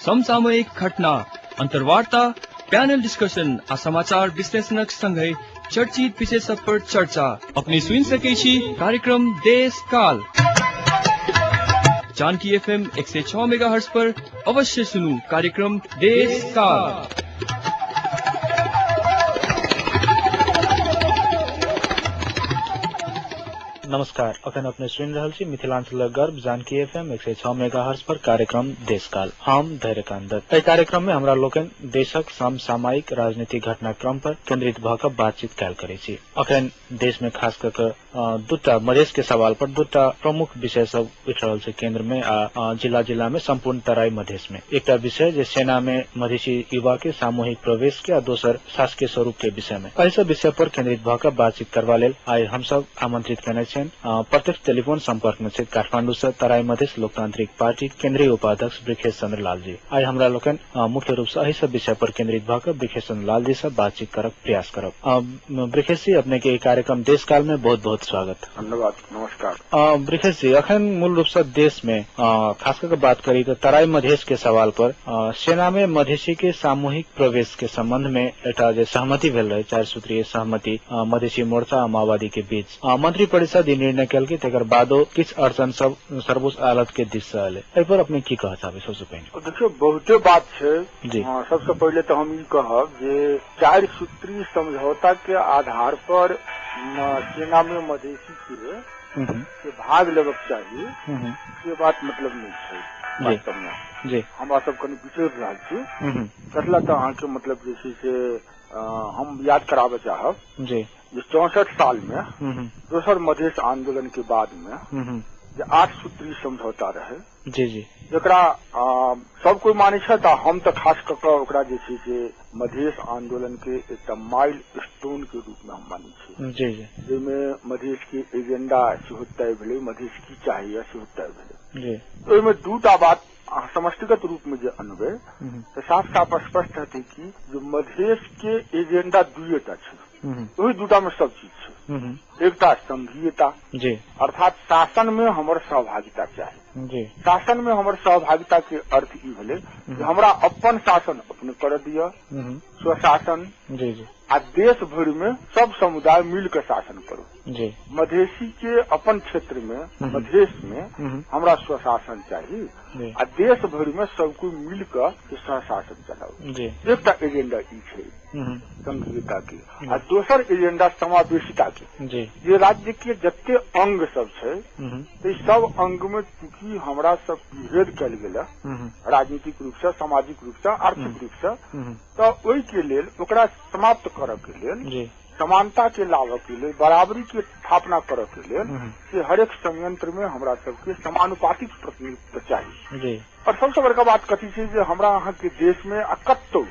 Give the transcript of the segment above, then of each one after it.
समसामयिक घटना, अंतर्वार्ता, panel discussion आ समाचार विश्लेषणक संगहि चर्चित विषय सब पर चर्चा अपने सुनि सकै छी कार्यक्रम देश काल जानकी एफएम 106 मेगाहर्ट्ज पर अवश्य सुनू कार्यक्रम देश काल। नमस्कार, अखन अपने सुनि रहल छी मिथिलांचलक गर्व जानकी एफएम 106 मेगाहर्ट्ज पर कार्यक्रम देशकाल। हम धैर्यकांत दत्त। एहि कार्यक्रम में हमरा लोकनि देशक समसामयिक राजनीतिक घटनाक्रम पर केंद्रित भऽ कऽ बातचीत कयल करै छी। अखन देश में खास कऽ कऽ दूटा मधेश के सवाल पर दूटा प्रमुख विषय सब उठि रहल छै केंद्र में आ जिला जिला में संपूर्ण तराई मधेश में। एकटा विषय जे सेना में मधेशी युवा के सामूहिक प्रवेश के आ दोसर शासकीय स्वरूप के विषय में। एहि सब विषय पर केंद्रित भऽ कऽ बातचीत करबा लेल आइ हम सब आमंत्रित केने छियनि। प्रत्यक्ष टेलीफोन संपर्क में छथि काठमांडू से तराई मधेश लोकतांत्रिक पार्टी केंद्रीय उपाध्यक्ष बृखेश चंद्र लाल जी। आइ हमरा लोकनि मुख्य रूप से एहि सब विषय पर केंद्रित भऽ कऽ बृखेश चंद्र लाल जी से बातचीत करक प्रयास करब। बृखेश जी, अपने के कार्यक्रम देश काल में बहुत बहुत स्वागत। धन्यवाद, नमस्कार। बृखेश जी, अखन मूल रूप से देश में खास करके बात करी तो तराई मधेश के सवाल पर सेना में मधेशी के सामूहिक प्रवेश के संबंध में एकटा जे सहमति भेल रहे, 4 सूत्रीय सहमति मधेशी मोर्चा आ माओवादी के बीच, मंत्री परिषद ई निर्णय केलकै, तकर बादो किछु अड़चन सब सर्वोच्च अदालत के दिस से एलै। एहि पर अपने की कहऽ चाहबै सबसे पहिने? देखियौ, बहुते बात छै। जी। सबसे पहिले तऽ हम ई कहब जे 4 सूत्री समझौता के आधार पर सेना में मधेशी के भाग लेबक चाही, से बात मतलब नहीं छै वास्तव में। जी। हमरा सब कनि बिसरि रहल छी। कथला तऽ अहाँके मतलब जे छै से हम याद कराबऽ चाहब जी। जे 64 साल में दोसर मधेश आंदोलन के बाद में जे 8 सूत्री समझौता रहे जी जी, जकरा सब कोई मानै छै, तऽ हम तऽ खास कऽ कऽ ओकरा जे छै से मधेश आंदोलन के एकटा माइल स्टोन के रूप में हम मानै छी। जी जी। जाहिमे मधेश के एजेंडा सेहो तय भेलै, मधेश की चाहिए सेहो तय भेलै। जी। ओहिमे दूटा बात अहाँ समष्टिगत रूप में जे अनबै तऽ साफ साफ स्पष्ट हेतै कि जे मधेश के एजेंडा दुइएटा छै, ओहि दूटा में सब चीज छै। एकटा संघीयता जी, अर्थात शासन में हमर सहभागिता चाही। जी। शासन में हमर सहभागिता के अर्थ ई भेलै जे हमरा अपन शासन अपने कर दिअ, स्वशासन। जी जी। आ देश भरि में सब समुदाय मिल के शासन करू। जी। मधेशी के अपन क्षेत्र में, मधेश में हमरा स्वशासन चाही आ देश भरि में सब कोई मिल के स्वशासन चलाऊ। जी। एकटा एजेंडा ई छै संघीयता के, आ दोसर एजेंडा समावेशिता के। जी। जे राज्य के जते अंग सब छै, ते सब अंग में चूंकि हमरा सब विभेद कयल गेल राजनीतिक रूप से, सामाजिक रूप से, आर्थिक रूप से, तऽ ओहि के लेल ओकरा समाप्त करऽ के लेल, जी। समानता के लाभऽ के लेल, बराबरी के स्थापना करऽ के लेल, से हरेक संयंत्र में हमरा सबके समानुपातिक प्रतिनिधित्व चाही। जी। और सबसे बड़का बात कथी छै जे हमरा अहाँ के देश में आ कतौ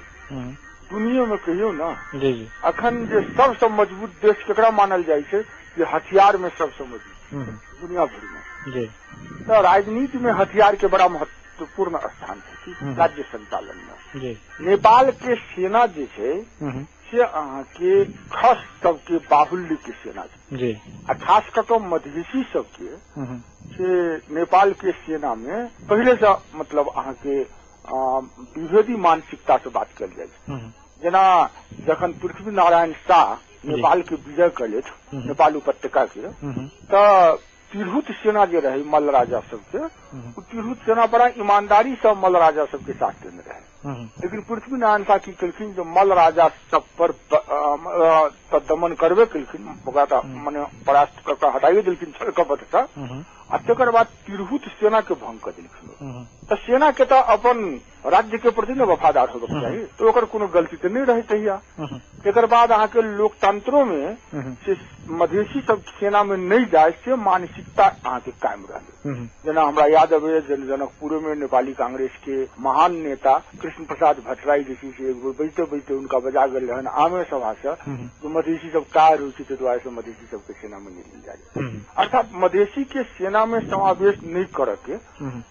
दुनिया में कहियौ ना, जी जी, अखन जे सबसे मजबूत देश केकरा मानल जाइ छै, जे हथियार में सबसे मजबूत दुनिया भरि में। जी। तऽ राजनीति में हथियार के बड़ा महत्वपूर्ण स्थान छै राज्य संचालन में। जी। नेपाल के सेना जे छै से अहाँ के खस सबके बाहुल्य के सेना छै। जी। आ खास कऽ कऽ मधेशी सबके से नेपाल के सेना में पहिले से मतलब अहाँ के विभेदी मानसिकता से बात कयल जाइ छै। जेना जखन पृथ्वी नारायण शाह नेपाल के विजय कयलथि, नेपाल उपत्यका के, तऽ तिरहुत सेना जे रहे मल्ल राजा सबके, ओ तिरहुत सेना बड़ा ईमानदारी से मल्ल राजा सबके साथ देने रहे। लेकिन पृथ्वी नारायण शाह की केलखिन जे मल्ल राजा सब पर तऽ दमन करबे केलखिन, ओकरा तऽ मने परास्त कऽ कऽ हटाइए देलखिन छल कपट से, आ तकर बाद तिरहुत सेना के भंग कऽ देलखिन। तऽ सेना के तऽ अपन राज्य के प्रति ने वफादार होबक चाही, तऽ ओकर कोनो गलती तऽ नहि रहै तहिया। तकर बाद अहाँके लोकतंत्रो में से मधेशी सब सेना में नहि जाय, से मानसिकता अहाँके कायम रहलै। जेना हमरा याद अबैया जे जनकपुर में नेपाली कांग्रेस के महान नेता कृष्ण प्रसाद भट्टराई जे छै से एक बेर बजिते बजिते हुनका बजा गेल रहनि आमे सभा से, जे मधेशी सब कायर होइ छै, ताहि दुआरे से मधेशी सबके सेना में नहि लेल जाय। अर्थात मधेशी के सेना में समावेश नहि करऽ के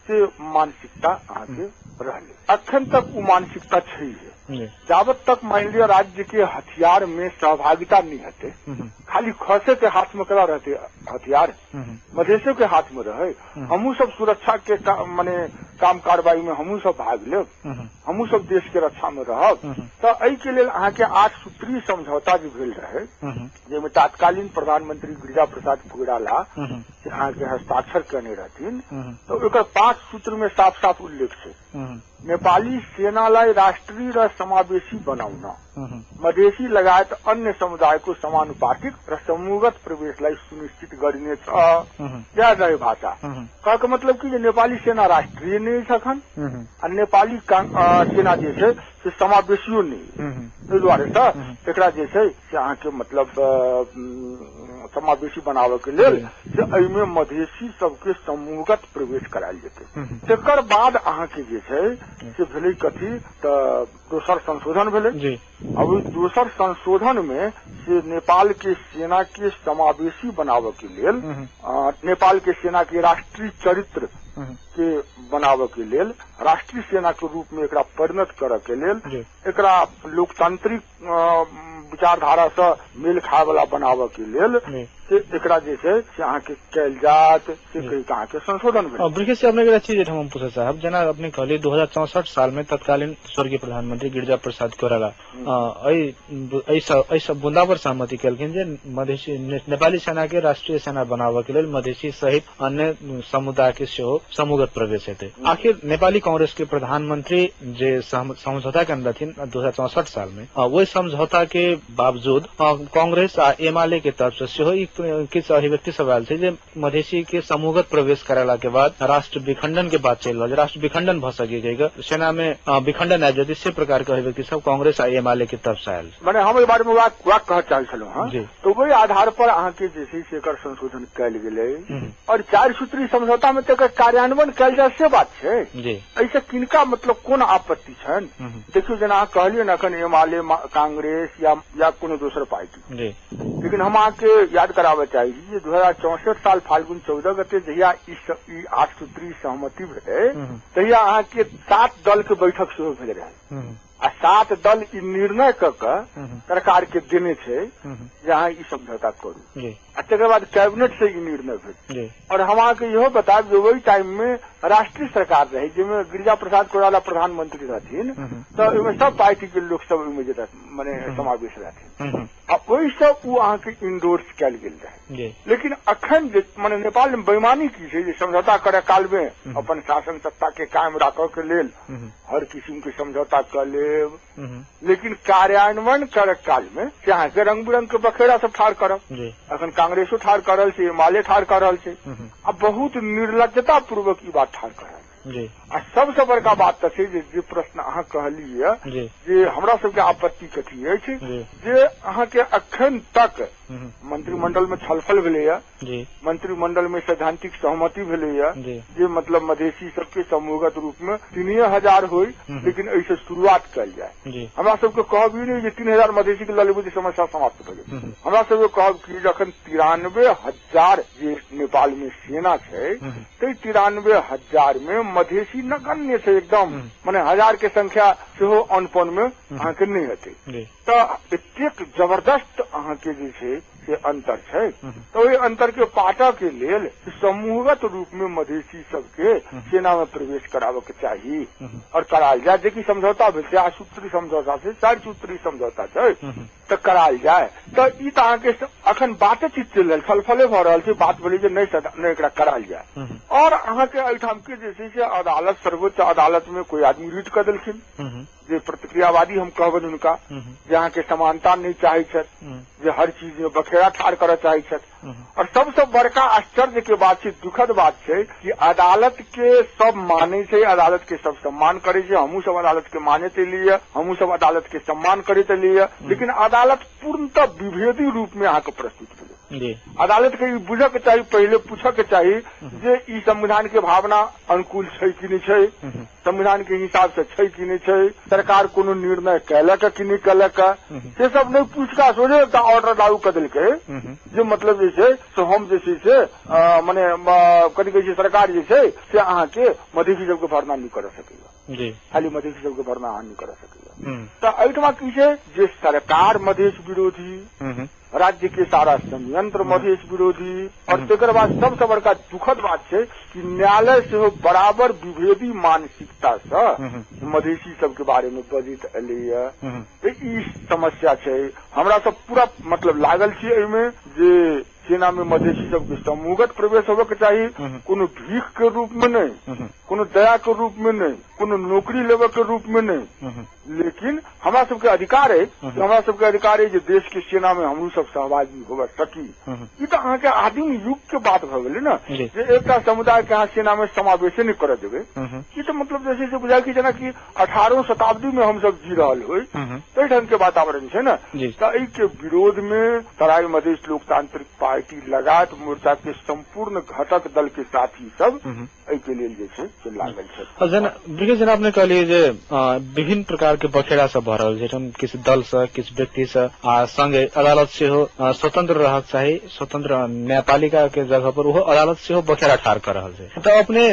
से मानसिकता अहाँके रहलै। अखन तक ओ मानसिकता छैहे। जाबत तक मान लिअ राज्य के हथियार में सहभागिता नहीं हेतै, खाली खसे के हाथ में करा रहते हथियार, मधेशो के हाथ में रहे, हमहूँ सब सुरक्षा के मने काम कार्रवाई में हमहूँ सब भाग लेब, हमहूँ सब देश के रक्षा में रहब। तऽ एहि के लेल अहाँके 8 सूत्री समझौता जे भेल रहे, जाहिमे तत्कालीन प्रधानमंत्री गिरिजा प्रसाद कोइराला से अहाँके हस्ताक्षर केने रहथिन, तऽ ओकर 5 सूत्र में साफ साफ उल्लेख छै। नेपाली सेनालाई राष्ट्रिय र समावेशी बनाउन, मधेसी लगायत अन्य समुदायको समानुपातिक र समूहगत प्रवेशलाई सुनिश्चित गरिनेछ। इएह रहे भाषा। कहके मतलब कि जे नेपाली सेना राष्ट्रिय नहि अछि अखन, आ नेपाली सेना जे छै से समावेशियो नहि। एहि दुआरे से एकरा जे छै से अहाँके मतलब समावेशी बनाबऽ के लेल से एहिमे मधेसी सबके समूहगत प्रवेश करायल जेतै। तकर बाद अहाँके जे छै से भेलै कथी, तऽ दोसर संशोधन भेलै। अब ओहि दोसर संशोधन में से नेपाल के सेना के समावेशी बनाबऽ के लेल, नेपाल के सेना के राष्ट्रीय चरित्र के बनाबऽ के लेल, राष्ट्रीय सेना के रूप में एकरा परिणत करऽ के लेल, एकरा लोकतांत्रिक विचारधारा से मेल खाय वाला बनाबऽ के लेल से एकरा जे छै से अहाँके कयल जात, से कहि के अहाँके संशोधन भेल। बृकेश अपने के चीज हम पूछे साहब, जेना अपने कहलिए 2064 साल में तत्कालीन स्वर्गीय प्रधानमंत्री गिरिजा प्रसाद कोइराला एहि सब बुंदा पर सहमति केलखिन जे मधेसी नेपाली सेना के राष्ट्रीय सेना बनाबऽ के लेल मधेसी सहित अन्य समुदाय के सेहो समूहगत प्रवेश हेतै। आखिर नेपाली कांग्रेस के प्रधानमंत्री जे समझौता केने रहथिन 2064 साल में, ओहि समझौता के बावजूद कांग्रेस आ एमाले के तरफ से सेहो किछु अभिव्यक्ति सब आयल छै जे मधेसी के समूहगत प्रवेश करेला के बाद राष्ट्र विखंडन के बात चलि रहल छै, राष्ट्र विखंडन भऽ सकै, सेना में विखंडन आबि जेतै, से प्रकार के अभिव्यक्ति सब कांग्रेस आ एमाले के तरफ से आयल। माने हम एहि बारे में वाक कहऽ चाहै छलहुँ हँ। तो ओहि आधार पर अहाँके जे छै से एकर संशोधन कयल गेलै। और 4 सूत्री समझौता में तऽ एकर कार्यान्वयन कयल जाय से बात छै। एहिसँ किनका मतलब कोन आपत्ति छनि? देखियौ जेना अहाँ कहलियै ने एखन एमाले कांग्रेस या कोनो दोसर पार्टी, लेकिन हम अहाँके याद कराबऽ चाही जे 2064 साल फाल्गुन 14 गते जहिया ई 8 सूत्री सहमति भेलै तहिया अहाँके 7 दल के बैठक सेहो भेल रहै, आ 7 दल ई निर्णय कऽ के सरकार के देने छै जे अहाँ ई समझौता करू, आ तकर बाद कैबिनेट से ई निर्णय भेल। और हम अहाँके इहो बतायब जे ओहि टाइम में राष्ट्रीय सरकार रहे जाहिमे गिरिजा प्रसाद कोइराला प्रधानमंत्री रहथिन, तऽ ओहिमे सब पार्टी के लोक सब ओहिमे जे मने समावेश रहथिन, आ ओहिसँ ओ अहाँके इंडोर्स कयल गेल रहे। लेकिन अखन जे मने नेपाल में बेईमानी की छै जे समझौता करे काल में अपन शासन सत्ता के कायम राखऽ के लेल हर किस्म के समझौता कऽ लेब, लेकिन कार्यान्वयन करे काल में से अहाँके रंग बिरंग के बखेड़ा सब ठाढ़ करब। अखन कांग्रेसो ठाढ़ कर रहल छै, एमाले ठाढ़ कर रहल छै, आ बहुत निर्लज्जता पूर्वक ई बात ठाढ़ कर रहल छै। आ सबसँ बड़का बात तऽ छै जे प्रश्न अहाँ कहलियै जे हमरा सबके आपत्ति कथी अछि, जे अहाँके अखन तक मंत्रिमंडल में छलफल भेलैया, मंत्रिमंडल में सैद्धांतिक सहमति भेलैया जे मतलब मधेसी सबके समूहगत रूप में 3000 होइ, लेकिन एहिसँ शुरुआत कयल जाय। हमरा सबके कहब ई नहि जे 3000 मधेसी के लऽ लेबै तऽ समस्या समाप्त भऽ जेतै। हमरा सबके कहब कि जखन 93,000 जे नेपाल में सेना छै, ताहि 93,000 में मधेसी नगण्य छै एकदम, माने 1000 के संख्या सेहो अनपन में अहाँके नहि हेतै। तऽ एतेक जबरदस्त अहाँके जे छै से अंतर छै। तऽ ओहि अंतर के पाटऽ के लेल समूहगत रूप में मधेसी सबके सेना में प्रवेश कराबऽ के चाही और करायल जाय, जेकि समझौता भेल छै, 8 सूत्री समझौता छै, 4 सूत्री समझौता छै, तऽ करायल जाय। तऽ ई तऽ अहाँके अखन बातचीत चलि रहल, छलफले भऽ रहल छै, बात भेलै जे नहि एकरा करायल जाय। और अहाँके एहिठाम के जे छै से अदालत, सर्वोच्च अदालत में कोई आदमी रिट कऽ देलखिन जे प्रतिक्रियावादी हम कहबनि हुनका, जे अहाँके समानता नहि चाहै छथि, जे हर चीज में बखेड़ा ठाढ़ करऽ चाहै छथि। और सबसँ बड़का आश्चर्य के बात छै, दुखद बात छै कि अदालत के सब मानै छै, अदालत के सब सम्मान करै छै, हमहूँ सब अदालत के मानैत एलियै, हमहूँ सब अदालत के सम्मान करैत एलियै, लेकिन अदालत पूर्णतः विभेदी रूप में अहाँके प्रस्तुत भेलै। अदालत के ई बुझऽ के चाही, पहिले पूछऽ के चाही जे ई संविधान के भावना अनुकूल छै कि नहि छै, संविधान के हिसाब से छै कि नहि छै, सरकार कोनो निर्णय कयलक कि नहि कयलक, से सब नहि पूछ कऽ सोझे एकटा ऑर्डर लागू कऽ देलकै जे मतलब जे छै से हम जे छै से मने कथी कहै छै, सरकार जे छै से अहाँके मधेसी सबके भरना नहि करऽ सकैया, खाली मधेसी सबके भरना अहाँ नहि करऽ सकैया। तऽ एहिठमा की छै जे सरकार मधेश विरोधी, राज्य के सारा संयंत्र मधेश विरोधी, और तकर बाद सबसे बड़का दुखद बात छै कि न्यायालय सेहो बराबर विभेदी मानसिकता से मधेशी सबके बारे में बजैत एलैया। तऽ ई समस्या छै। हमरा सब पूरा मतलब लागल छी एहिमे जे सेना में मधेशी सबके समूहगत प्रवेश होबे के चाही, कोनो भीख के रूप में नहीं, कोनो दया के रूप में नहीं, कोनो नौकरी लेवे के रूप में नहीं, लेकिन हमरा सबके अधिकार है, हमरा सबके अधिकार है जे देश के सेना में हमरू सब सहभागी होबे सकी। ई तऽ अहाँके आदिम युग के बात भऽ गेलै ने, जे एकटा समुदाय के अहाँ सेना में समावेशे नहीं करऽ देबै। ई तऽ मतलब जे छै से बुझाय कि जेनाकि 18वीं शताब्दी में हमसब जी रहल होइ, ताहि ढंग के वातावरण छै ने। तऽ एहि के विरोध में तराई मधेश लोकतांत्रिक पार्टी लगात मोर्चा के संपूर्ण घटक दल के साथी सब एहि के लेल जे छै से लागल छै। जेना जेना अपने कहलियै जे विभिन्न प्रकार के बखेड़ा सब भऽ रहल छै, किछु दल से किछु व्यक्ति से, आ संगे अदालत सेहो स्वतंत्र रहक चाही, स्वतंत्र न्यायपालिका के जगह पर ओहो अदालत सेहो बखेड़ा ठाढ़ कर रहल छै। तऽ अपने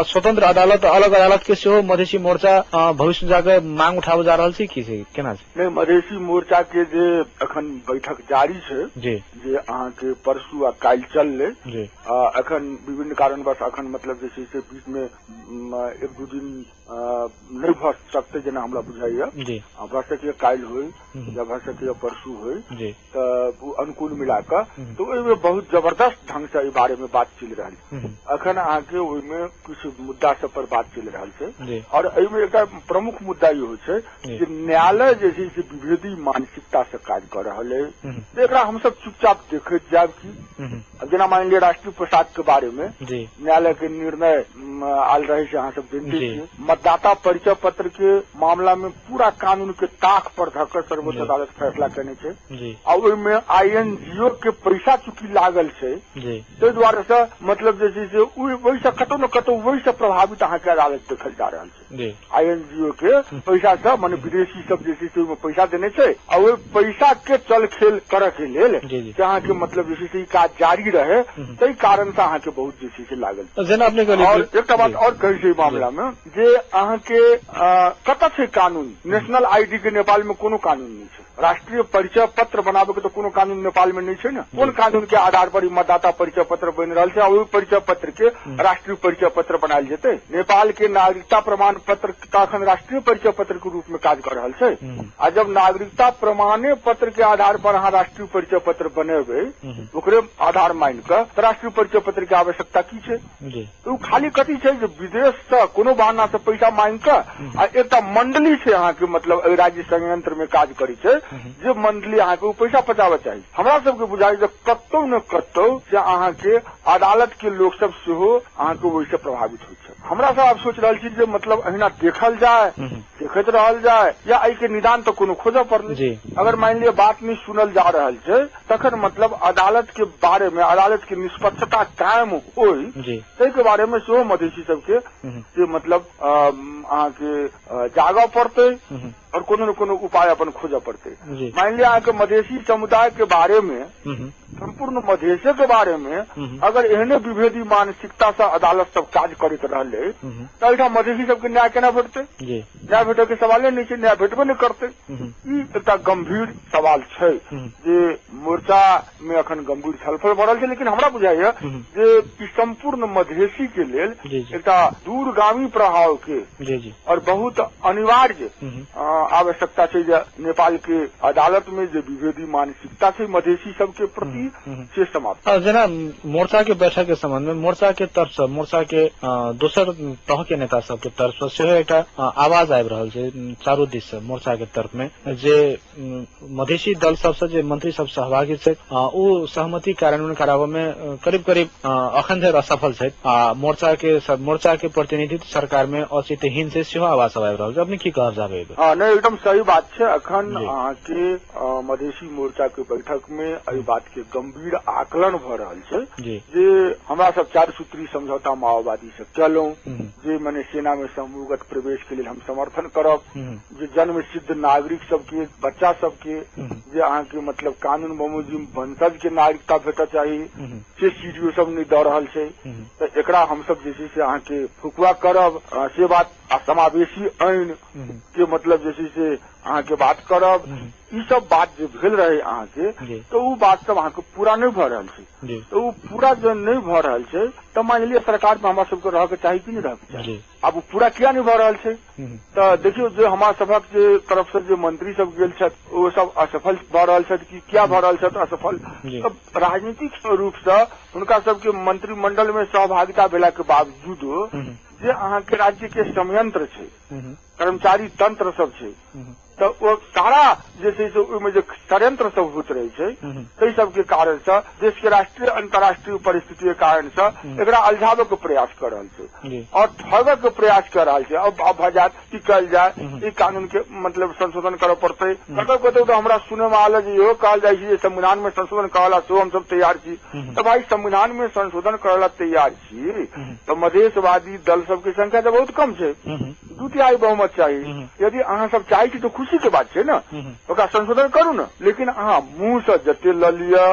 स्वतंत्र अदालत अलग अदालत के सेहो मधेशी मोर्चा भविष्य में जाके मांग उठाबऽ जा रहल छै की छै, केना छै? नहि, मधेशी मोर्चा के जे अखन बैठक जारी छै जी, जे अहाँके परसू आ काल्हि चललै, अखन विभिन्न कारणवश अखन मतलब जे छै से बीच में एक दू दिन नहि भऽ सकतै जेना हमरा बुझाइया, भऽ सकैए काल्हि होइ या भऽ सकैए परसू होइ, तऽ अनुकूल मिला कऽ तऽ ओहिमे बहुत जबरदस्त ढंग से एहि बारे में बात चलि रहल छै। अखन अहाँके ओहिमे किछु मुद्दा सब पर बात चलि रहल छै, और एहिमे एकटा प्रमुख मुद्दा ई होइ छै जे न्यायालय जे छै से विभेदी मानसिकता से काज कऽ रहल है, एकरा हमसब चुपचाप देखैत जायब की? जेना मानि लिअ राष्ट्रीय प्रसाद के बारे में न्यायालय के निर्णय आयल रहे से अहाँ सब जानते छियै। मतदाता परिचय पत्र के मामला में पूरा कानून के ताक पर धकर सर्वोच्च अदालत फैसला केने छै, आ ओहिमे INGO के पैसा चूंकि लागल छै ताहि दुआरे से मतलब जे छै से ओहिसँ कतौ न कतौ ओहिसँ प्रभावित अहाँके अदालत देखल जा रहल छै। INGO के पैसा से माने विदेशी सब जे छै से ओहिमे पैसा देने छै, आ ओहि पैसा के चल खेल करऽ के लेल से अहाँके मतलब जे छै से ई काज जारी रहे, ताहि कारण से अहाँके बहुत जे छै से लागल। जेना अपने और एकटा बात और कहै छै मामला में जे अहाँके कतऽ छै कानून? नेशनल आईडी के नेपाल में कोनो कानून नहीं छै, राष्ट्रीय परिचय पत्र बनाबे के तो कोनो कानून नेपाल में नहीं छै ने। कोन कानून के आधार पर मतदाता परिचय पत्र बनि रहल छै आ ओहि परिचय पत्र के राष्ट्रीय परिचय पत्र बनायल जेतै? नेपाल के नागरिकता प्रमाण पत्र अखन राष्ट्रीय परिचय पत्र के रूप में काज कर रहल छै, आ जब नागरिकता प्रमाणे पत्र के आधार पर अहाँ राष्ट्रीय परिचय पत्र बनेबै ओकरे आधार मान कऽ तऽ राष्ट्रीय परिचय पत्र के आवश्यकता की छै? तो खाली कथी छै जे विदेश से कोनो बहाना से पैसा मांगि कऽ आ एकटा मंडली छै अहाँके मतलब एहि राज्य संयंत्र में काज करै छै, जे मंडली अहाँके ओ पैसा पचाबऽ चाही। हमरा सबके बुझाइ जे कतौ न कतौ से अहाँके अदालत के लोक सब सेहो अहाँके ओहिसँ प्रभावित होइ छै। हमरा सब आब सोच रहल छी जे मतलब अहिना देखल जाय, देखैत रहल जाय, या एहि के निदान तऽ कोनो खोजऽ पड़लै। अगर मानि लिअ बात नहि सुनल जा रहल छै तखन मतलब अदालत के बारे में अदालत के निष्पक्षता कायम होय ताहि के बारे में सेहो मधेशी सबके से मतलब अहाँके जागऽ पड़तै और कोनो न कोनो उपाय अपन खोजऽ पड़तै। मान लिअ अहाँके मधेशी समुदाय के बारे में, संपूर्ण मधेशे के बारे में अगर एहने विभेदी मानसिकता से अदालत सब काज करैत रहलै तऽ एहिठाम मधेशी सबके न्याय केना भेटतै? न्याय भेटै के सवाले नहि छै, न्याय भेटबे नहि करतै। ई एकटा गंभीर सवाल छै जे मोर्चा में अखन गंभीर छलफल भऽ रहल छै, लेकिन हमरा बुझाइया जे ई संपूर्ण मधेशी के लेल एकटा दूरगामी प्रभाव के और बहुत अनिवार्य आवश्यकता छै जे नेपाल के अदालत में जे विभेदी मानसिकता छै मधेशी सबके प्रति से समाप्त। जेना मोर्चा के बैठक के संबंध में मोर्चा के तरफ से मोर्चा के दोसर तह के नेता सबके तरफ से सेहो एकटा आवाज आबि रहल छै चारू दिस से मोर्चा के तरफ में जे मधेशी दल सबसे जे मंत्री सब सहभागी छै ओ सहमति कार्यान्वयन कराबऽ में करीब करीब अखन धरि असफल छै, आ मोर्चा के प्रतिनिधित्व सरकार में औचित्यहीन छै सेहो आवाज सब आबि रहल छै। अपने की कहब चाहबै? नहि, एकदम सही बात छै। अखन अहाँके मधेशी मोर्चा के बैठक में एहि बात के गंभीर आकलन भऽ रहल छै जे हमरा सब 4 सूत्री समझौता माओवादी से केलहुं, जे मने सेना में समूहगत प्रवेश के लेल हम समर्थन करब, जे जन्म सिद्ध नागरिक सबके बच्चा सबके जे अहाँके मतलब कानून बमोजिम वंशज के नागरिकता भेटऽ चाही से सीडीओ सब नहि दऽ रहल छै, तऽ एकरा हमसब जे छै से अहाँके फुकुआ करब से बात आ समावेशी ऐन के मतलब जे छै से अहाँके बात करब, ई सब बात जे भेल रहे अहाँके, तो ओ बात सब अहाँके पूरा नहि भऽ रहल छै। तो ओ पूरा जे नहि भऽ रहल छै तऽ मानि लिअ सरकार मे हमरा सबके रहके चाही कि नहि रहके चाही? आब ओ पूरा किया नहि भऽ रहल छै? तऽ देखियौ जे हमरा सभक जे तरफ से जे मंत्री सब गेल छथि ओ सब असफल भऽ रहल छथि कि किया भऽ रहल छथि असफल? तऽ राजनीतिक रूप से हुनका सबके मंत्रिमंडल में सहभागिता भेला के बावजूदो जे अहाँके राज्य के संयंत्र छै, कर्मचारी तंत्र सब छै, तऽ ओ सारा जे छै से ओहिमे जे षड्यंत्र सब होइत रहै छै ताहि सबके कारण से देश के राष्ट्रीय अंतर्राष्ट्रीय परिस्थिति के कारण से एकरा अलझाबे के प्रयास कर रहल छै और ठगे के प्रयास कर रहल छै। अब भऽ जायत की कयल जाय, ई कानून के मतलब संशोधन करऽ पड़तै। कतौ कतौ तऽ हमरा सुनय मे आयल जे इहो कहल जाइ छै जे संविधान में संशोधन करऽ ला सेहो हमसब तैयार छी। तऽ भाई संविधान में संशोधन करऽ ला तैयार छी तऽ मधेशवादी दल सबके संख्या तऽ बहुत कम छै, 2/3 बहुमत चाही। यदि अहाँ सब चाहै छी तऽ खुशी के बात छै ने, ओकरा संशोधन करू ने, लेकिन अहाँ मुंह से जते ल लिअ,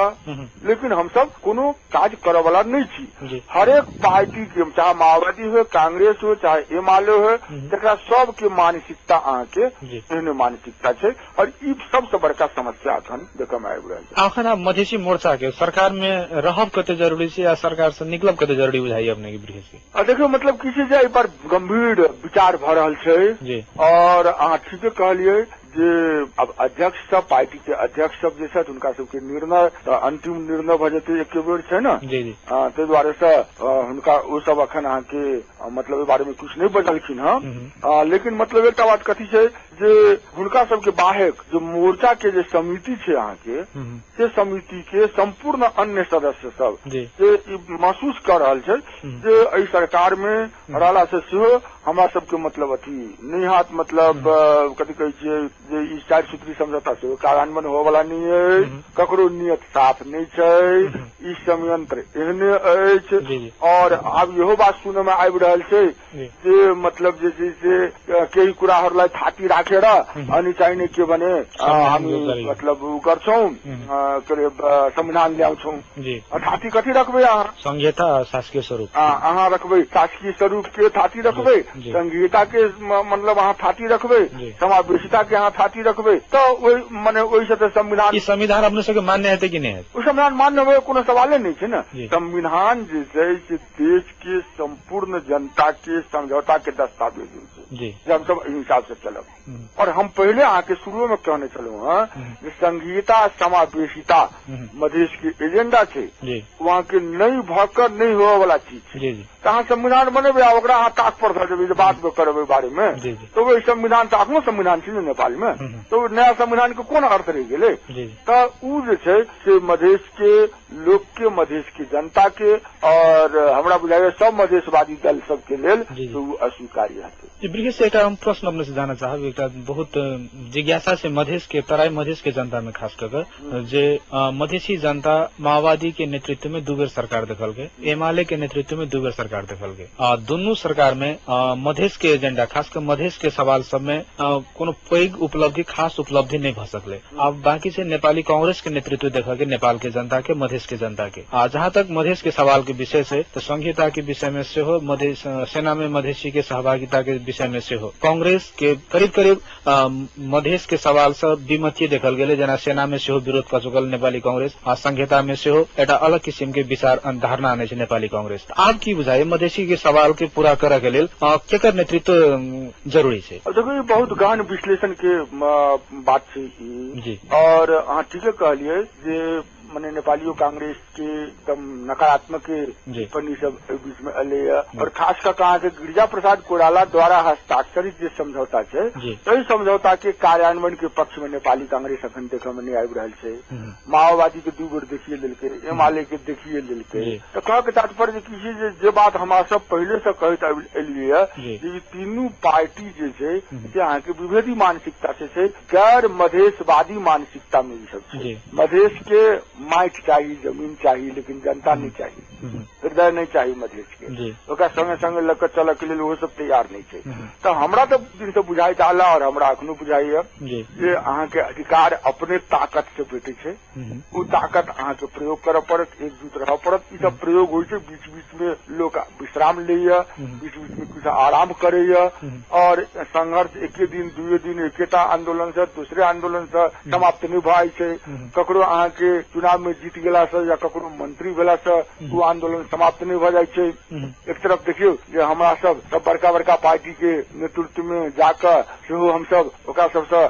लेकिन हमसब कोनो काज करऽ वाला नहि छी। हरेक पार्टी के, चाहे माओवादी हो, कांग्रेस हो, चाहे एमाले हो, तकरा सबके मानसिकता अहाँके एहने मानसिकता छै और ई सबसे बड़का समस्या अखन देखऽ मे आबि रहल छै। अखन आब मधेशी मोर्चा के सरकार में रहब कते जरूरी छै या सरकार से निकलब कते जरूरी बुझाइए अपने के बृहेश? देखियौ मतलब की छै जे एहि पर गंभीर विचार भऽ रहल छै और अहाँ ठीके कहलियै जे अब अध्यक्ष सब, पार्टी के अध्यक्ष सब जे छथि हुनका सबके निर्णय अंतिम निर्णय भऽ जेतै एके बेर छै ने, ताहि दुआरे से हुनका ओ सब अखन अहाँके मतलब एहि बारे में किछु नहि बजलखिन हँ। लेकिन मतलब एकटा बात कथी छै जे हुनका सबके बाहेक जे मोर्चा के जे समिति छै अहाँके, से समिति के संपूर्ण अन्य सदस्य सब से महसूस कर रहल छै जे एहि सरकार में रहला से सेहो हमरा सबके मतलब अथी नहि हाथ, मतलब कथी कहै छियै जे ई 4 सूत्री समझौता सेहो कार्यान्वयन होय वाला नहि अछि, ककरो नियत साफ नहि छै, ई संयंत्र एहने अछि। और आब इहो बात सुनय मे आबि रहल छै जे मतलब जे छै से केही कुराहरूलाई थाती राखेर अनि चाहिने के भने हामी मतलब उ गर्छौं, के अरे संविधान ल्याउँछौं। थाती कथी रखबै अहाँ? संघीयता शासकीय स्वरूप अहाँ रखबै, शासकीय स्वरूप के थाती रखबै, संघीयता के मतलब अहाँ थाती रखबै, समावेशिता के अहाँ थाती रखबै, तऽ ओहि मने ओहि से संविधान, ई संविधान अपने सबके मान्य हेतै कि नहि हेतै? ओ संविधान मान्य होय कोनो सवाले नहि छै ने। संविधान जे छै से देश के संपूर्ण जनता के समझौता के दस्तावेज होइ छै जे हमसब एहि हिसाब से चलब। और हम पहिले अहाँके शुरू में कहने छलहुँ हँ जे संघीयता समावेशिता मधेश के एजेंडा छै, वहाँ के नहीं भऽ कऽ नहीं होय वाला चीज छै। तऽ अहाँ संविधान बनेबै आ ओकरा अहाँ ताक पर धऽ देबै जे बात करबै बारे में, तऽ ओहि संविधान तऽ अखनो संविधान छै ने नेपाल में, तऽ नया संविधान के कोन अर्थ रहि गेलै? तऽ उ जे छै से मधेश के लोक के, मधेश के जनता के और हमरा बुझाइए सब मधेशवादी दल सबके लेल ओ अस्वीकार्य हेतै। बृहेश, एकटा हम प्रश्न अपने से जानऽ चाहब, एकटा बहुत जिज्ञासा से मधेश के, तराई मधेश के जनता में खास कर जे मधेशी जनता माओवादी के नेतृत्व में 2 बेर सरकार देखलकै, एमाले के नेतृत्व में 2 बेर सरकार देखलकै, आ दुनू सरकार में मधेश के एजेंडा खास कर मधेश के सवाल सब में कोनो पैघ उपलब्धि, खास उपलब्धि नहीं भऽ सकलै। आब बाकी से नेपाली कांग्रेस के नेतृत्व देखलकै नेपाल के जनता के, मधेश के जनता के। आ जहाँ तक मधेश के सवाल के विषय से तो संघीयता के विषय में सेहो, मधेश सेना में मधेशी के सहभागिता के विषय में सेहो कांग्रेस के करीब करीब मधेश के सवाल से विमतीय देखल गेलै, जेना सेना में सेहो विरोध कऽ चुकल नेपाली कांग्रेस आ संघीयता में सेहो एकटा अलग किसिम के विचार धारणा आनै छै नेपाली कांग्रेस। आब की बुझाइए मधेशी के सवाल के पूरा करऽ के लेल केकर नेतृत्व जरूरी छै? देखियौ ई बहुत गहन विश्लेषण के बात छै ई। और अहाँ ठीके कहलियै जे मने नेपालियो कांग्रेस के एकदम नकारात्मक टिप्पणी सब एहि बीच में एलैया और खास कऽ अहाँके गिरिजा प्रसाद कोइराला द्वारा हस्ताक्षरित जे समझौता छै ताहि समझौता के कार्यान्वयन के पक्ष में नेपाली कांग्रेस अखन देखऽ में नहि आबि रहल छै। माओवादी के 2 बेर देखिए लेलकै, एमाले के देखिए लेलकै। तऽ कहऽ के तात्पर्य की छै जे बात हमरा सब पहिले से कहैत एलियै जे ई तीनू पार्टी जे छै से अहाँके विभेदी मानसिकता से छै, गैर मधेशवादी मानसिकता में ई सब छै। मधेश के माटि चाही, जमीन चाही, लेकिन जनता नहीं चाही, हृदय नहीं चाही मधेश के। ओकरा संगे संगे लऽ कऽ चलऽ के लेल ओहो सब तैयार नहीं छै। तऽ हमरा तऽ दिन से बुझाइत आला और हमरा अखनो बुझाइया जे अहाँके अधिकार अपने ताकत से भेटै छै, ओ ताकत अहाँके प्रयोग करऽ पड़त, एकजुट रहऽ पड़त। ई सब प्रयोग होइ छै, बीच बीच में लोक विश्राम लैया, बीच बीच में किछु आराम करैया, और संघर्ष एके दिन दुए दिन एकेटा आंदोलन से दूसरे आंदोलन से समाप्त नहीं भऽ जाइ छै। ककरो अहाँके चुनाव में जीत गेला से या ककरो मंत्री भेला से ओ आंदोलन समाप्त नहीं भऽ जाइ छै। एक तरफ देखियौ जे हमरा सब सब बड़का बड़का पार्टी के नेतृत्व में जाकऽ सेहो हमसब ओकरा सबसँ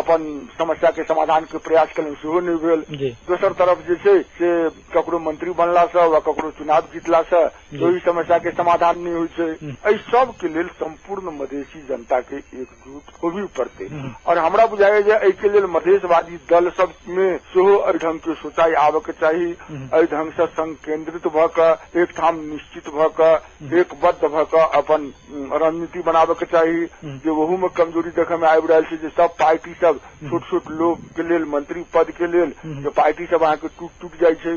अपन समस्या के समाधान के प्रयास केलहुँ, सेहो नहि भेल। दोसर तरफ जे छै से ककरो मंत्री बनला से वा ककरो चुनाव जीतला से ओहि समस्या के समाधान नहीं होइ छै। एहि सब के लेल संपूर्ण मधेशी जनता के एकजुट होबी पड़तै। और हमरा बुझाइया जे एहि के लेल मधेशवादी दल सब में सेहो एहि ढंग के सोचाइ आबऽ के चाही, एहि ढंग से संकेंद्रित भऽ कऽ एकठाम निश्चित भऽ कऽ एकबद्ध भऽ कऽ अपन रणनीति बनाबऽ के चाही। जे ओहू में कमजोरी देखऽ में आबि रहल छै जे सब पार्टी सब छोट छोट लोक के लेल मंत्री पद के लेल जे पार्टी सब अहाँके टूट टूट जाइ छै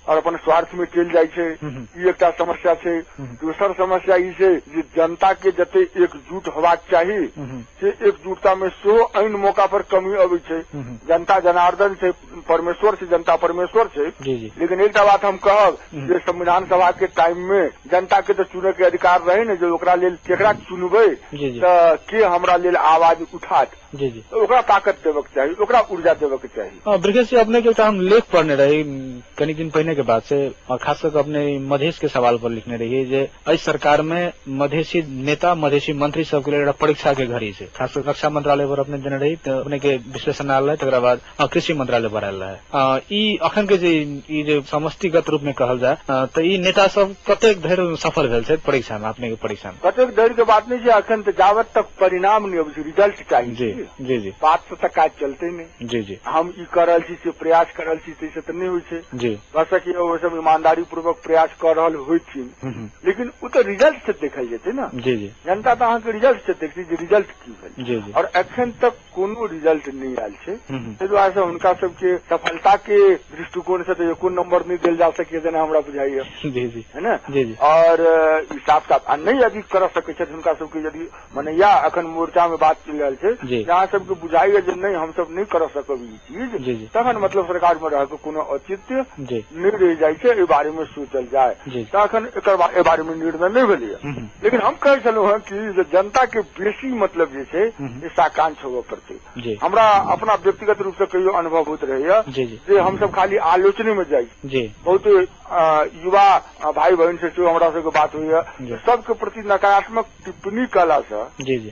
और अपन स्वार्थ में चलि जाइ छै, ई एकटा समस्या छै। दोसर समस्या ई छै जे जनता के जते एकजुट होबाक चाही से एकजुटता में सेहो ऐन मौका पर कमी अबै छै। जनता जनार्दन छै, परमेश्वर छै, जनता परमेश्वर छै। लेकिन एकटा बात हम कहब जे संविधान सभा के टाइम में जनता के तो चुने के अधिकार रहे ने, जे ओकरा लेल केकरा चुनबै तऽ के हमरा लेल आवाज उठात, ओकरा ताकत देबक चाही, ओकरा ऊर्जा देबक चाही। ब्रिगेश जी, अपने के एकटा हम लेख पढ़ने रही कनी दिन पहिने के बात से, और खास कर अपने मधेश के सवाल पर लिखने रही जे एहि सरकार में मधेशी नेता मधेशी मंत्री सबके लेल परीक्षा के घड़ी छै। खास कर रक्षा मंत्रालय पर अपने देने रही तऽ अपने के विश्लेषण आयल रहे, तकरा बाद कृषि मंत्रालय पर आयल रहे। ई अखन के जे ई जे समष्टिगत रूप में कहल जाय तऽ ई नेता सब कतेक धरि सफल भेल छै परीक्षा में, अपने के परीक्षा में? कतेक धरि के बात नहीं छै, अखन तऽ जावत तक परिणाम नहीं अबै छै, रिजल्ट चाही। जी जी जी, बात से तऽ काज चलते नहीं। जी जी, हम ई कर रहल छी से प्रयास कर रहल छी ताहिसँ तऽ नहि होइ छै। जी, भऽ सकैए ओ सब ईमानदारी पूर्वक प्रयास कऽ रहल होइथिन, लेकिन ओ तऽ रिजल्ट से देखल जेतै ने। जी जी, जनता तऽ अहाँके रिजल्ट से देखतै जे रिजल्ट की भेल। जी जी, और एखन तक कोनो रिजल्ट नहि आयल छै, ताहि दुआरे से हुनका सबके सफलता के दृष्टिकोण से तऽ एको नंबर नहि देल जा सकैए जेना हमरा बुझाइया। जी जी, है ने? जी जी। और ई साफ साफ आ नहि यदि कर सकै छथि हुनका सबके, यदि मने या अखन मोर्चा में बात चलि रहल छै जहाँ सबके बुझाइया जे नहि हमसब नहि कर सकब ई चीज, तखन मतलब सरकार में रहके कोनो औचित्य नहि रहि जाइ छै, एहि बारे में सोचल जाय। तखन एकर एहि बारे में निर्णय नहि भेलैया। लेकिन हम कहै छलहुँ हँ कि जे जनता के बेसी मतलब जे छै साकांक्ष होबऽ पड़तै। हमरा अपना व्यक्तिगत रूप से कहियो अनुभव होइत रहैया जे हमसब खाली आलोचने में जाइ। बहुत युवा भाई बहन से सेहो हमरा सबके बात होइया, सबके प्रति नकारात्मक टिप्पणी कला से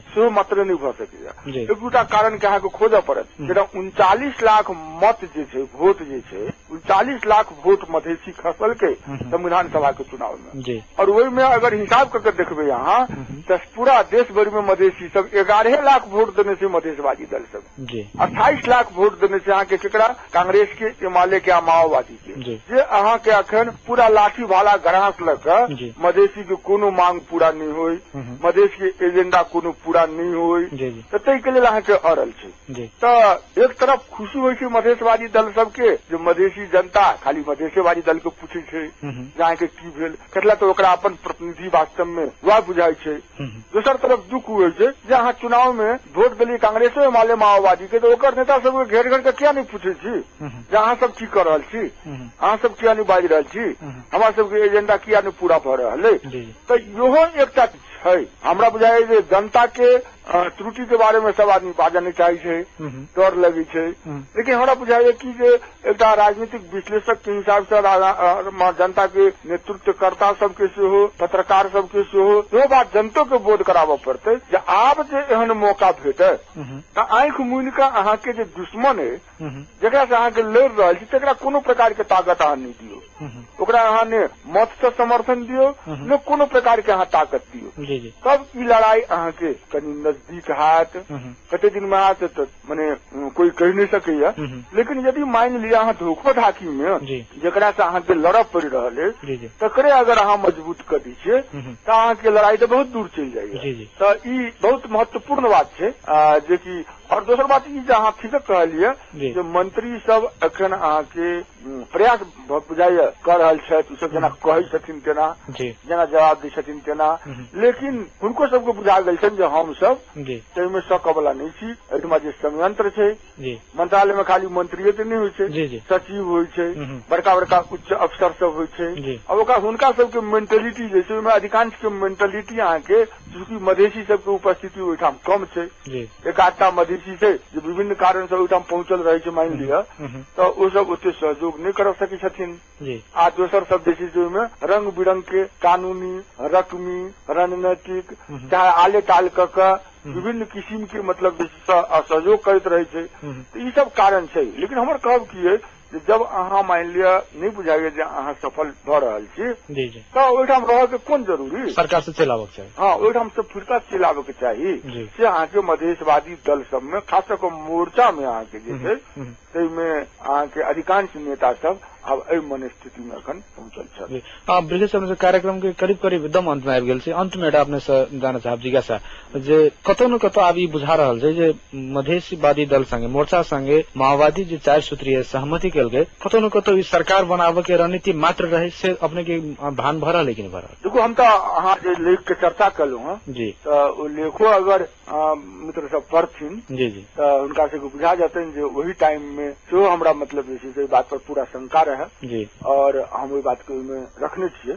सेहो मात्र नहि भऽ सकैया। एक दूटा कारण के अहाँके खोजऽ पड़त। जेना 39 लाख मत जे छै, वोट जे छै, 39 लाख वोट मधेशी खसलकै संविधान सभा के चुनाव में, और ओहि में अगर हिसाब कऽ के देखबै अहाँ तऽ पूरा देश भरि में मधेशी सब 11 लाख वोट देने छै मधेशवादी दल सब, 28 लाख वोट देने छै अहाँके केकरा, कांग्रेस के, एमाले के आ माओवादी के। जे अहाँके अखन पूरा लाठी भाला गरास लऽ कऽ मधेशी के कोनो मांग पूरा नहीं होय, मधेश के एजेंडा कोनो पूरा नहीं होय, तऽ ताहि के लेल अहाँके अड़ल छै। तऽ एक तरफ खुशी होइ छै मधेशवादी दल सबके जे मधेशी जनता खाली मधेशवादी दल के पूछै छै जे अहाँके की भेल, कतला तऽ ओकरा अपन प्रतिनिधि वास्तव में वएह बुझाइ छै। दोसर तरफ दुख होइ छै जे अहाँ चुनाव में वोट देलियै कांग्रेसो एमाले माओवादी के, तऽ ओकर नेता सबके घेर घेर के किया नहि पूछै छी जे अहाँ सब की कऽ रहल छी, अहाँ सब किया नहि बाजि रहल छी, हमरा सबके एजेंडा किया नहि पूरा भऽ रहल अइ। तऽ इहो एकटा छै। हमरा बुझाइया जे जनता के त्रुटि के बारे में सब आदमी बाजऽ नहि चाहै छै, डर लगै छै। लेकिन हमरा बुझाइया कि जे एकटा राजनीतिक विश्लेषक के हिसाब से जनता के नेतृत्वकर्ता सबके सेहो, पत्रकार सबके सेहो इहो बात जनतो के बोध कराबऽ पड़तै जे आब जे एहन मौका भेटत तऽ आँखि मुनि कऽ अहाँके जे दुश्मन अइ, जकरा से अहाँके लड़ि रहल छी, तकरा कोनो प्रकार के ताकत अहाँ नहि दियौ। ओकरा अहाँ ने मत से समर्थन दियौ ने कोनो प्रकार के अहाँ ताकत दियौ, तब ई लड़ाई अहाँके कनि नजदीक हैत। कते दिन में हैत तऽ मने कोई कहि नहि सकैया, लेकिन यदि मानि लिअ अहाँ धोखो-धाकी में जकरा से अहाँके लड़ऽ पड़ि रहल अइ तकरे अगर अहाँ मजबूत कऽ दै छियै तऽ अहाँके लड़ाई तऽ बहुत दूर चलि जाइया। तऽ ई बहुत महत्वपूर्ण बात छै जेकि और दोसर बात ई जे अहाँ ठीके कहलियै जे मंत्री सब एखन अहाँके प्रयास बुझाइए कऽ रहल छथि, ओ सब जेना कहै छथिन तेना, जेना जवाब दै छथिन तेना, लेकिन हुनको सबके बुझा गेल छनि जे हम सब ताहिमे सकऽ वाला नहि छी। एहिठमा जे संयंत्र छै, मंत्रालय में खाली मंत्रिये तऽ नहि होइ छै, सचिव होइ छै, बड़का बड़का उच्च अफसर सब होइ छै। अब ओकरा हुनका सबके मेंटलिटी जे छै ओहिमे अधिकांश के मेंटलिटी अहाँके चूँकि मधेसी सबके उपस्थिति ओहिठाम कम छै, एक आधटा मधेसी छै जे विभिन्न कारण से ओहिठाम पहुंचल रहै छै मानि लिअ, तऽ ओ सब ओते सहयोग नहि कर सकै छथिन। आ दोसर सब जे छै ओहिमे रंग बिरंग के कानूनी, रकमी, रणनीतिक चाहे आले टाल कऽ के विभिन्न किसिम के मतलब असहयोग करैत रहै छै। तऽ ई सब कारण छै। लेकिन हमर कहब की है जे जब अहाँ मानि लिअ नहि बुझाइए जे अहाँ सफल भऽ रहल छी तऽ ओहिठाम रहऽ के कोन जरूरी, सरकार से चलि आबऽ के चाही। हाँ, ओहिठाम से फिरता चलि आबऽ के चाही। से अहाँके मधेशवादी दल सबमे खास कऽ कऽ मोर्चा मे अहाँके जे छै ताहिमे अहाँके अधिकांश नेता सब आब एहि मनस्थिति मे अखन पहुंचल छथि। ब्रिजेश अपने कार्यक्रम के करीब करीब एकदम अंत में आबि गेल छै। अंत में एकटा अपने से जानऽ चाहब जिज्ञासा जे कतौ न कतौ आब ई बुझा रहल छै जे मधेशवादी दल संगे मोर्चा संगे माओवादी जे 4 सूत्रीय सहमति केलकै, कतौ न कतौ ई सरकार बनाबऽ के रणनीति मात्र रहे से अपने के भान भऽ रहल है कि नहि भऽ रहल? देखू, हम तऽ अहाँ जे लेख के चर्चा केलहुँ हँ जी, तऽ ओ लेखो अगर मित्र सब पढ़थिन जी जी तऽ हुनका सबके बुझा जेतनि जे ओहि टाइम में सेहो हमरा मतलब जे छै से बात पर पूरा शंका रहे जी, और हम ओहि बात के ओहिमे रखने छियै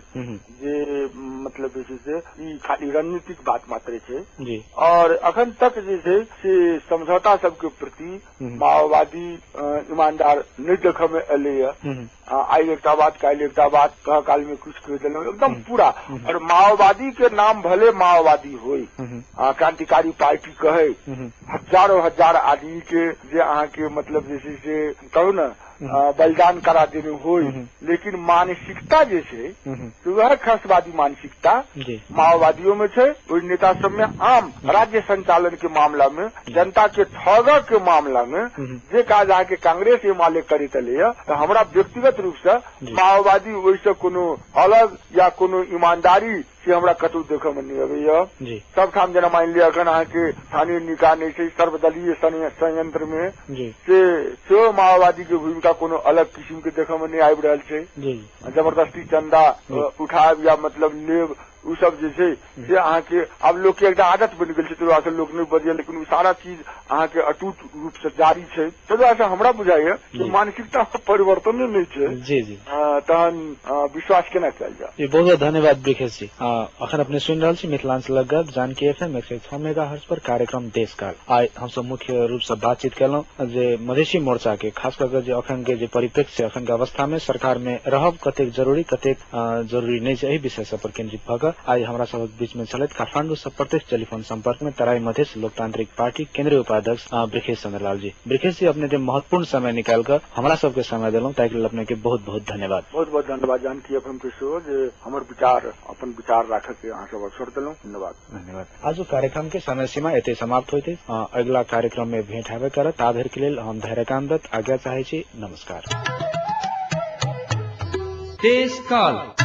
जे मतलब जे छै से ई खाली रणनीतिक बात मात्र छै जी। और अखन तक जे छै से समझौता सबके प्रति माओवादी ईमानदार नहि देखऽ मे एलैया। आइ एकटा बात काल्हि एकटा बात, कह काल में कुछ कहि देलहुँ एकदम पूरा। और माओवादी के नाम भले माओवादी होय, क्रांतिकारी पार्टी कहे, हजारों हजार आदमी के जे अहाँके मतलब जे छै से कहू ने बलिदान करा देने होय, लेकिन मानसिकता जे छै वएह खसवादी मानसिकता माओवादियों में छै। ओहि नेता सब में आम राज्य संचालन के मामला में, जनता के ठगऽ के मामला में जे काज अहाँके कांग्रेस एमाले करैत एलैया, तऽ हमरा व्यक्तिगत रूप से माओवादी ओहिसँ कोनो अलग या कोनो ईमानदारी से हमरा कतौ देखऽ मे नहि अबैया। सबठाम जेना मानि लिअ अखन अहाँके स्थानीय निकाय नहि छै, सर्वदलीय संयंत्र में से सेहो माओवादी के भूमिका कोनो अलग किसिम के देखऽ मे नहि आबि रहल छै। जबरदस्ती चंदा उठायब या मतलब लेब, उ सब जे छै से अहाँके आब लोक के एकटा आदत बनि गेल छै, ताहि दुआरे लोक नहि बजैया, लेकिन ओ सारा चीज अहाँके अटूट रूप से जारी छै। ताहि दुआरे हमरा बुझाइया कि मानसिकता परिवर्तन नहि छै जी जी, तहन विश्वास केना कयल जाय। जी, बहुत बहुत धन्यवाद ब्रिजेश जी। अखन अपने सुनि रहल छी मिथिलांचलक गर्व जानकी एफएम 106 मेगाहर्ट्ज पर कार्यक्रम देशकाल। आइ हमसब मुख्य रूप से बातचीत केलहुँ जे मधेशी मोर्चा के खास कऽ के जे अखन के जे परिप्रेक्ष्य, अखन के अवस्था में सरकार में रहब कतेक जरूरी कतेक जरूरी नहि छै, एहि विषय सब पर केंद्रित भऽ कऽ आइ हमरा सबक बीच में छलथि काठमांडू से प्रत्यक्ष टेलीफोन संपर्क में तराई मधेश लोकतांत्रिक पार्टी केंद्रीय उपाध्यक्ष ब्रिजेश चंद्रलाल जी। ब्रिजेश जी, अपने जे महत्वपूर्ण समय निकाल कऽ हमरा सबके समय देलहुँ ताहि लेल अपने के बहुत बहुत धन्यवाद। बहुत बहुत धन्यवाद जानकी एफएम के सेहो जे हमर विचार अपन विचार राखऽ के अहाँ सब अवसर देलहुँ। धन्यवाद। धन्यवाद। आजुक कार्यक्रम के समय सीमा एते समाप्त होइत अछि। अगिला कार्यक्रम में भेंट हेबे करत, ता धरि के लेल हम धैर्यकांत दत्त आज्ञा चाहै छी। नमस्कार। देशकाल।